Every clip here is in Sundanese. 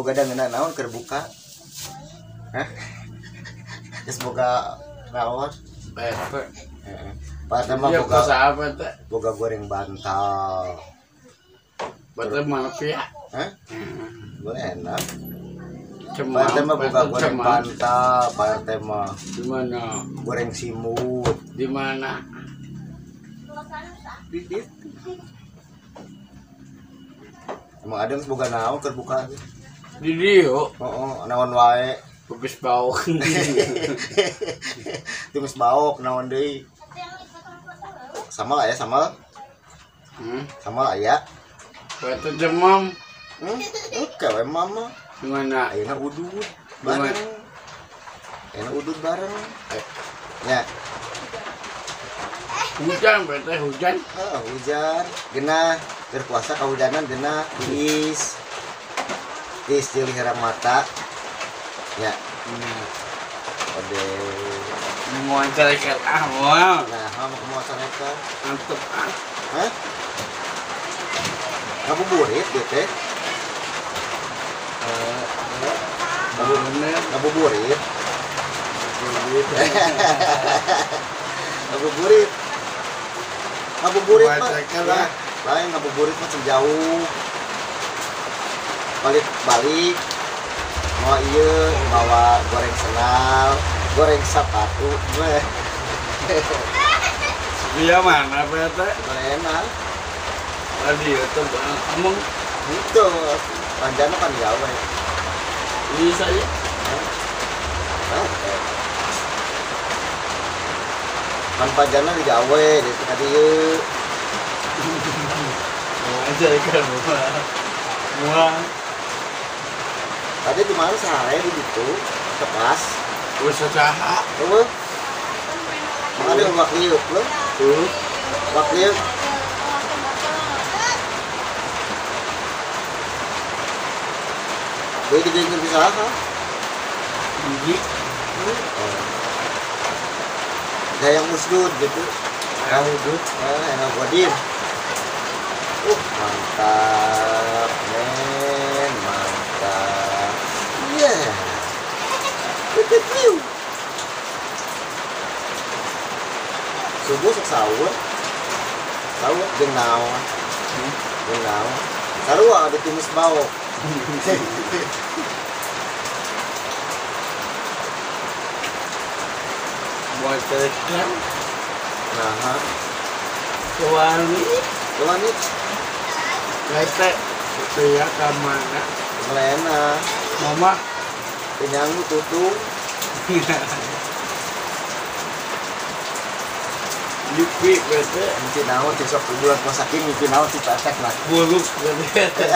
boga dangeuna naon keur buka? Hah? Geus boga naon? Heeh. Pak mah boga apa teh? Boga goreng bantal. Bantal mafia. Hah? Boleh enak. Pak mah boga goreng bantal, Pak mah. Di mana? Goreng simut. Di mana? Di ditu. Emang ada geus boga naon keur buka teh? Di dieu. Heeh, naon wae. Tumis baok. Tumis baok naon deui? Sama lah ya, sama. Sama lah ya. Batu demam. Oke, we mama. Gimana? Ayeuna udud bareng. Ayeuna udud bareng. Ya. Hujan, berarti hujan. Heeh, hujan. Genah, keur puasa kahujanan genah, tiis. Tiis jeung herang mata. Ya. Ode mau carekan ah moal. Nah, mau carekan. Mantep ah. Hah? Ngabuburit ieu teh. Ngabuburit. Ngabuburit. Ngabuburit mah. Ya, lain ngabuburit mah jauh. Balik-balik. Mau ieu bawa goreng senal, goreng sepatu. Dia mana Pak teh? Enak. Tadi itu ngomong itu panjangnya kan jauh ya. Bisa ya. Oke. Kan panjangnya di Jawa, jadi tadi ieu. Mau aja kan muang. Tadi di mana sehari di situ tepas. Wis saha? Eueuh. Mangga wak liuk leuh. Tuh. Wak liuk. Deui digeungkeun ku saha? Hiji. Dayang usdud gitu. Dayang usdud, enak godir. Mantap, men, mantap. Yeah. Look at you. Subuh sok sahur. Sahur jeung naon? Jeung naon? Sarua ada tumis baok. Buat carekan. Nah, Wani. Wani. Lete, saya ke mana? Melena. Mama. Penyanggu tutung. Mimpi bete. Mimpi naon sih sok bulan puasa kieu mimpi naon sih patek lah. Buluk bete.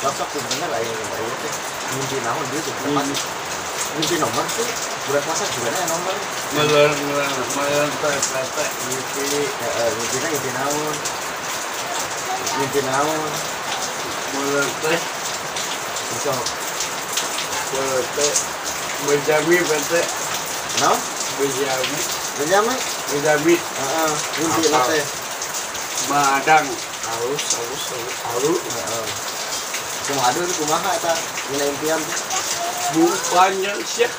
Sok sih bener lah ini ieu teh. Mimpi naon deui tuh pas. Mimpi nomor tuh bulan puasa juga aya nomor. Melon melon teh teh mimpi. Heeh, mimpina mimpi naon. Mimpi naon. Melon teh. Sok. Melon teh berjami bete. Naon? Berjami. Berjami? Berjami. Heeh, mimpi teh. Madang. Halus, halus, halus. Heeh. Kumaha deui kumaha eta dina impian teh? Bu panjang sih.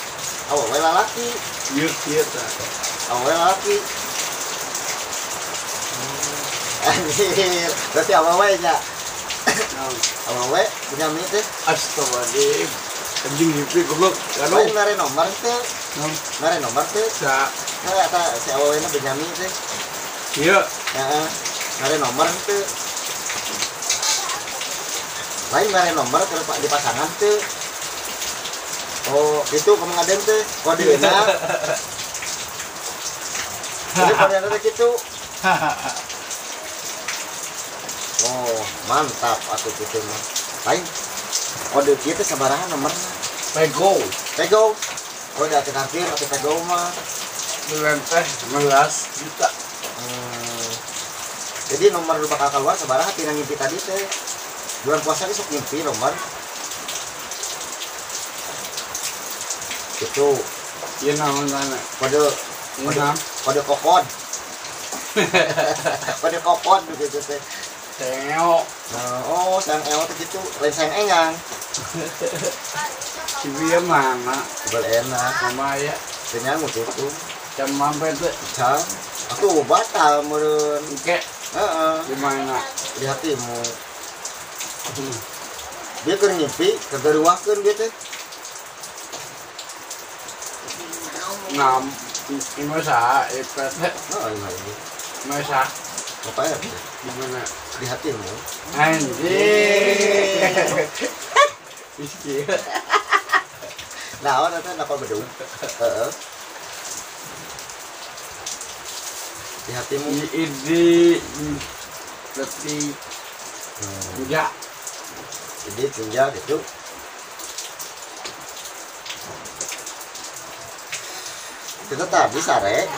Awewe lalaki. Ieu kieu tah. Awewe lalaki. Anjir, berarti awewe nya. Awewe berjami teh. Astagfirullahaladzim. Anjing mimpi goblok. Lain mere nomor teh. Mere nomor teh. Sa. Nah, eta si awewena berjami teh. Ieu. Heeh. Mere nomor teh. Lain mere nomor keur di pasangan teh. Oh, itu kamu ngaden teh kodena. Jadi kodena teh kitu. Oh, mantap atuh kitu mah. Lain kode kieu teh sabaraha nomorna? Pego. Pego. Oh, da teh hampir atuh pego mah. Bulan teh 15 juta. Jadi nomor nu bakal keluar sabaraha tina ngimpi tadi teh? Bulan puasa ge sok ngimpi nomor. Itu. Ieu naon tana? Kode kode kokon. Kode kokon gitu teh. Sengeo. Nah, oh, sang eo teh gitu, lain sang engang. Si dia mana? Bel enak. Mama ya. Kenyang tutup. Jam sampai tuh. Jam. Aku batal meureun. Oke. Heeh. Di mana? Di hatimu. Dia keur ngimpi, kagaruahkeun dia teh. Nah, ini masa itu teh. Oh, ini. Masa. Apa ya? Di mana? Di hatimu. Anjir. Miskin. Nah, orang teh napa bedung? Heeh. Di hatimu. Ini letih. Enggak. Jadi tinja gitu. Kita tadi sare.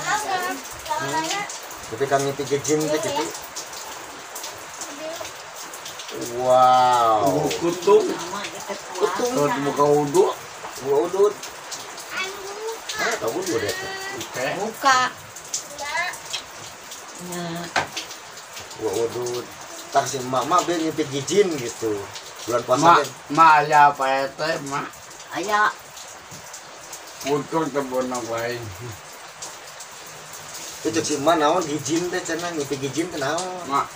Tapi kami ngimpi gejin teh gitu. Wow. Kutung. Kutung. Buka wudu. Buka wudu. Ah, tahu wudu deh. Buka. Nah. Buka wudu. Tak si mama biar ngimpi gijin gitu. Bulan puasa kan. Ma aya apa teh, ma? Aya. Untung teu lain. Itu cek si ma naon gijin teh cenah ngimpi gijin teh naon? Ma.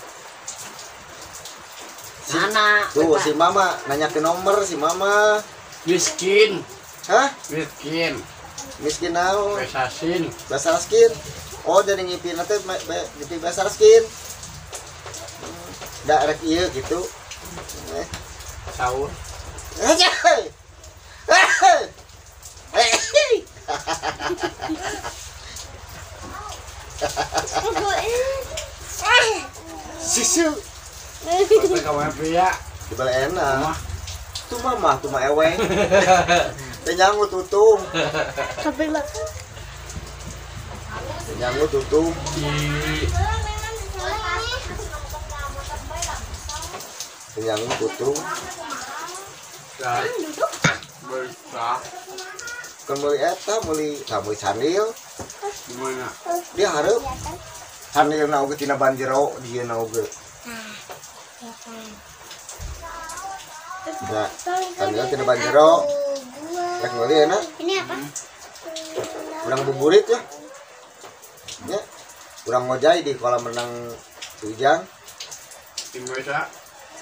Mana? Tuh si mama nanya ke nomor si mama. Miskin. Hah? Miskin. Miskin naon? Besasin. Besaskin. Oh, jadi ngimpi teh ngimpi besaskin. Da rek ieu gitu. Sahur. Susu. Sampai kamu pria. Di bala enak. Tuh mama, tuh mah ewe. Teh nyangu tutung. Teh nyangu tutung. Teh nyangu tutung. Kan meuli eta, meuli sandil. Gimana? Dia hareup. Sandilna oge tina banjero dieuna oge. Nah, sandil tina banjero. Rek meuli enak. Ini apa? Urang buburit ya. Ya. Urang ngojay di kolam renang Ujang. Di mana?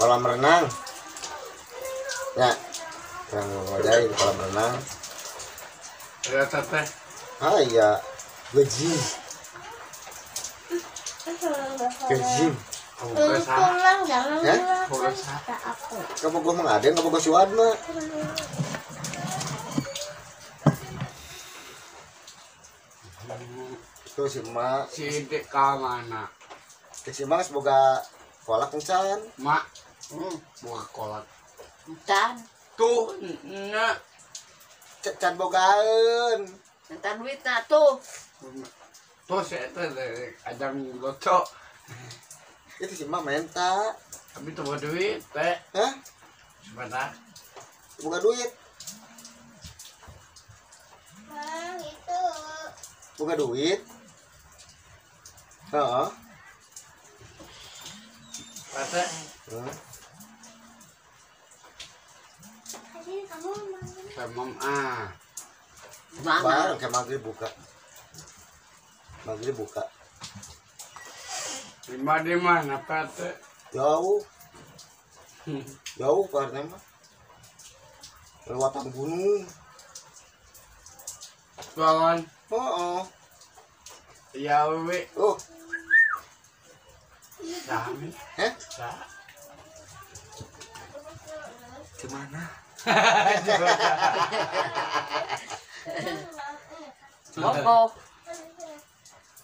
Kolam renang. Ya. Urang ngojay di kolam renang. Ya teteh. Ah iya, gejim. Gejim. Ya? Kamu gua mengaden, kamu gua siwad mah. Itu si emak. Si deka mana? Si emak semoga kolak encan. Mak, buka kolak. Encan. Tuh, nak. Can bogaeun. Encan duitna tuh. Tuh si eta ajang loco. Itu si emak menta. Tapi tuh buka duit, teh. Hah? Sebentar. Buka duit. Bang, itu. Buka duit. Heeh. Teh. Kamu ah. Bareng kayak maghrib buka. Maghrib buka. Lima di mana Pak? Jauh. Jauh Pak mah. Lewatan gunung. Jualan. Heeh. Ya we. Oh. Sami. Heh? Sa. Gimana? Bobo.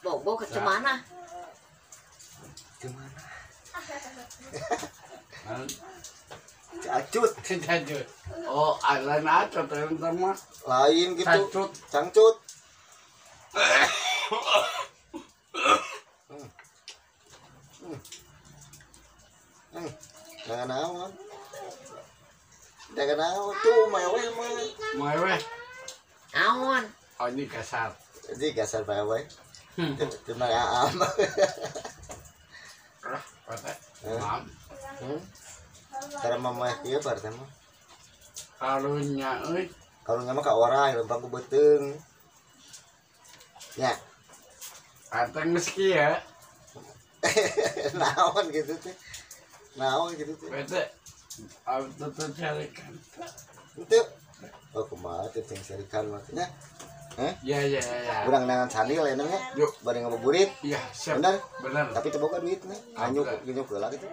Bobo ke mana? Gimana? Cacut. Cacut. Oh, lain acut teman-teman. Lain gitu. Cacut. Cangcut. Jangan naon. Jangan naon tuh maewe mah. Maewe. Naon. Oh, ini kasar. Ini kasar maewe. Cuma aam. Maam. Cara mama kieu berarti mah. Karunya euy. Karunya mah ka orai lempang ku beuteung. Nya. Ateng geus kieu. Naon gitu teh. Naon gitu teh. Bete. Auto tuh carikan. Henteu. Oh kumaha teh cing serikan mah nya. Heh? Ya ya ya. Urang nangan sandil ya nya. Yuk. Bari ngabuburit. Iya, siap. Bener? Bener. Tapi teu boga duitna. Anyuk heula gitu.